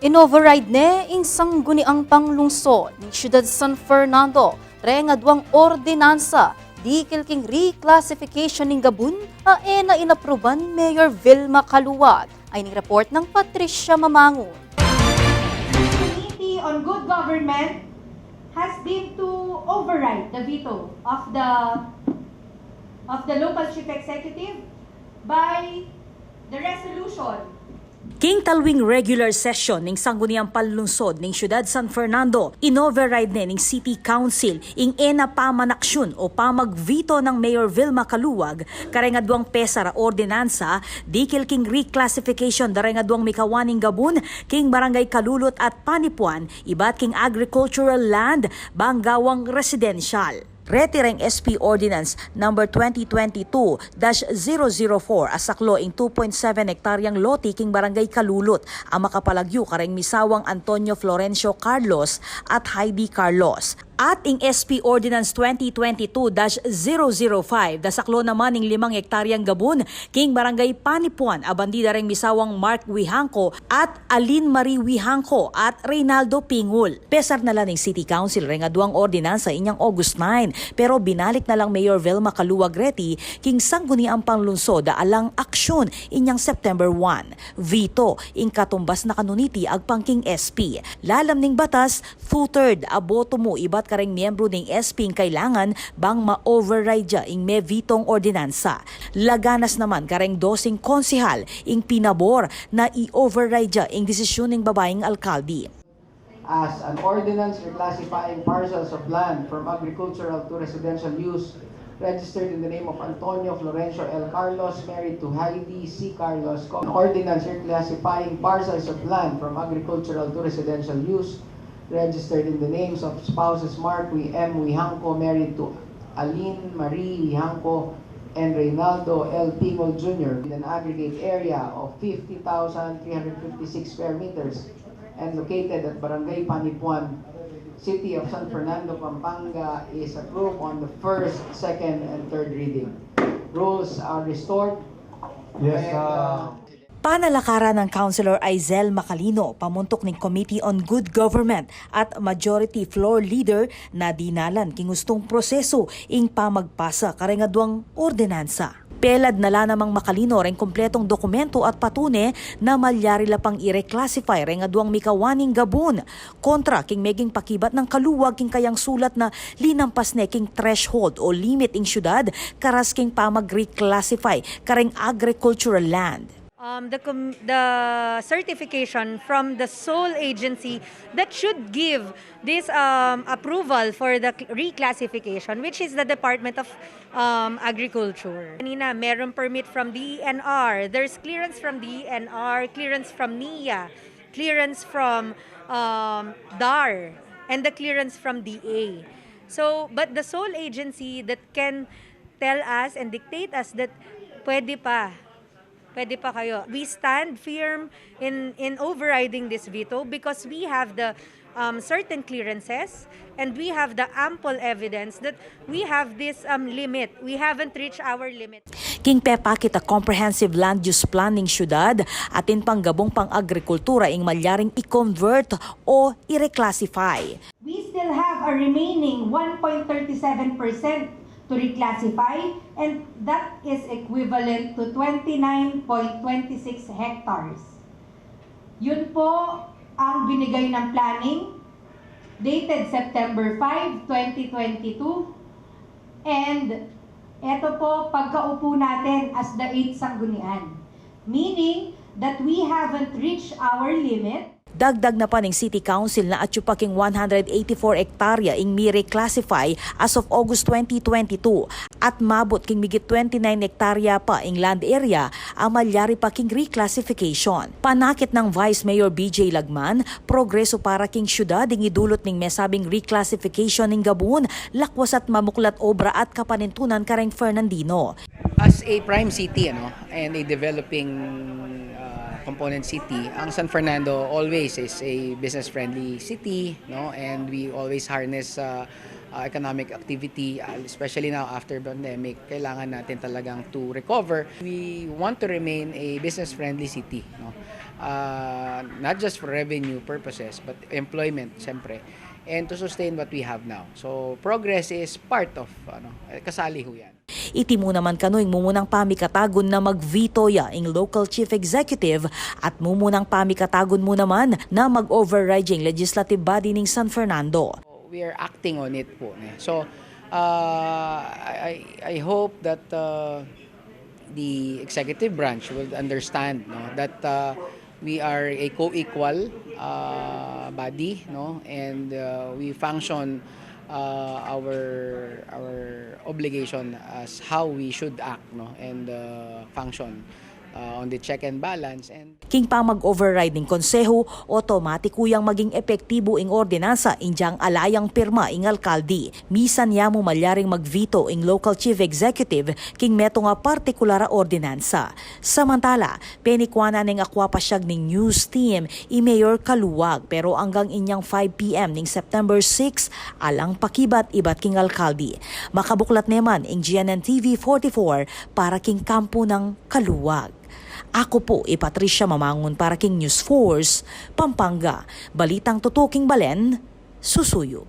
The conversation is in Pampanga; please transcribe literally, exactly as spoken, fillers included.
In-override ne ing Sangguniang Panlungsod ning Siyudad San Fernando reng aduang ordinansa dikil king reclassification ning gabun a e na inapruban Mayor Vilma Caluag. Ay ning report nang Patricia Mamangun. Committee on Good Government has been to override the veto of the of the local chief executive by the resolution. King talwing regular session ning Sangguniang Panlungsod ning Siyudad San Fernando, in-override ne ning City Council ing e na pamanaksyon o pamag-veto nang Mayor Vilma Caluag kareng aduang pesar a ordinansa dikil king reclassification dareng aduang mikawaning gabun king Barangay Kalulut at Panipuan ibat king agricultural land bang gawang residential. Reti reng S P Ordinance Number twenty twenty-two dash zero zero four a saklo ing two point seven hektaryang lote king Barangay Kalulut a makapalagyu kareng misawang Antonio Florencio Carlos at Heidi Carlos. At ing S P Ordinance twenty twenty-two dash zero zero five da saklo naman ing limang hektaryang gabun king Barangay Panipuan a bandi dareng misawang Mark Wihangco at Aline Marie Wihangco at Reynaldo Pingul. Pesar na la ning City Council reng aduang ordinansa inyang August nine, pero binalik na lang Mayor Vilma Caluag reti king Sangguniang Panlungsod a alang aksyon inyang September one. Veto ing katumbas na kanuniti agpang king S P. Lalam ning batas, two-third a boto mu ibat kareng miyembru ning S P ing kailangan bang ma-override ya ing me-vetong ordinansa. Laganas naman kareng dosing konsehal ing pinabor na i-override ya ing desisyun ning babaing alkalde. As an ordinance reclassifying parcels of land from agricultural to residential use registered in the name of Antonio Florencio L. Carlos, married to Heidi C. Carlos, an ordinance reclassifying parcels of land from agricultural to residential use registered in the names of spouses Mark Wi-, M. Wihangco, married to Aline Marie Wihangco, and Reynaldo L. Pingol Junior with an aggregate area of fifty thousand three hundred fifty-six square meters and located at Barangay Panipuan, City of San Fernando, Pampanga, is approved on the first, second, and third reading. Rules are restored. Yes, and, uh, uh, Panalakaran nang Councilor Aizel Macalino, pamuntuk ning Committee on Good Government at Majority Floor Leader, na dinalan king ustung prosesu ing pamagpasa kareng aduang ordinansa. Pelad na la namang Macalino reng kumpletong dokumento at patune na malyari la pang i-reclassify reng aduang mikawaning gabun kontra king meging pakibat nang Caluag king kayang sulat na linampas ne king threshold o limit ing syudad karas king pamag-reclassify kareng agricultural land. Um, the com-, the certification from the sole agency that should give this, um, approval for the cl-, reclassification, which is the Department of, um, Agriculture. Kanina, meron permit from D E N R, there's clearance from D E N R, clearance from NIA, clearance from, um, DAR, and the clearance from D A. So, but the sole agency that can tell us and dictate us that pwede pa, pwede pa kayo. We stand firm in, in overriding this veto because we have the, um, certain clearances and we have the ample evidence that we have this, um, limit. We haven't reached our limit. King pepakit a comprehensive land use plan ning syudad, atin pang gabung pang-agrikultura ing malyaring i-convert o i-reclassify. We still have a remaining one point thirty-seven percent to reclassify, and that is equivalent to twenty-nine point twenty-six hectares. Yun po ang binigay ng planning dated September five, twenty twenty-two. And eto po, pagkaupo natin as the eighth sanggunian. Meaning that we haven't reached our limit. Dagdag na pa ning City Council na atyu pa king one hundred eighty-four hektarya ing mi-reclassify as of August twenty twenty-two, at mabut king migit twenty-nine hektarya pa ing land area a malyari pa king reclassification. Panakit nang Vice Mayor B J Lagman, progreso para king syudad ing idulot ning mesabing reclassification ning gabun, lakwas at mamuklat obra at kapanintunan kareng Fernandino. As a prime city, ano, and a developing, uh, component city, ang San Fernando always is a business-friendly city, no? And we always harness, uh, uh, economic activity, uh, especially now after pandemic, kailangan natin talagang to recover. We want to remain a business-friendly city, no? Uh, not just for revenue purposes, but employment, siyempre, and to sustain what we have now. So, progress is part of, ano, eh, kasali ho yan. Iti mu naman kanu ing mumunang pamikatagun na mag-veto ya ing local chief executive at mumunang pamikatagun mu naman na mag-override ya ing legislative body ning San Fernando. We are acting on it po. Ne? So, uh, I, I I hope that uh, the executive branch will understand, no, that uh, we are a co-equal uh, body, no, and uh, we function uh, our our obligation as how we should act, no, and uh, function uh, on the check and balance and King pamag-override ning konseho, otomatiku yang maging epektibu ing ordinansa inyang ala yang pirma ing alkalde. Misan ya mu malyaring mag-veto ing local chief executive king metung a partikular a ordinansa. Samantala, penikuanan neng akwa pasyag ning news team i Mayor Caluag, pero anggang inyang five p.m. ning September six, alang pakibat ibat king alkalde. Makabuklat ne man ing G N N T V forty-four para king kampu nang Caluag. Aku pu i Patricia Mamangun para king News Force Pampanga. Balitang tutuking balen, susuyu.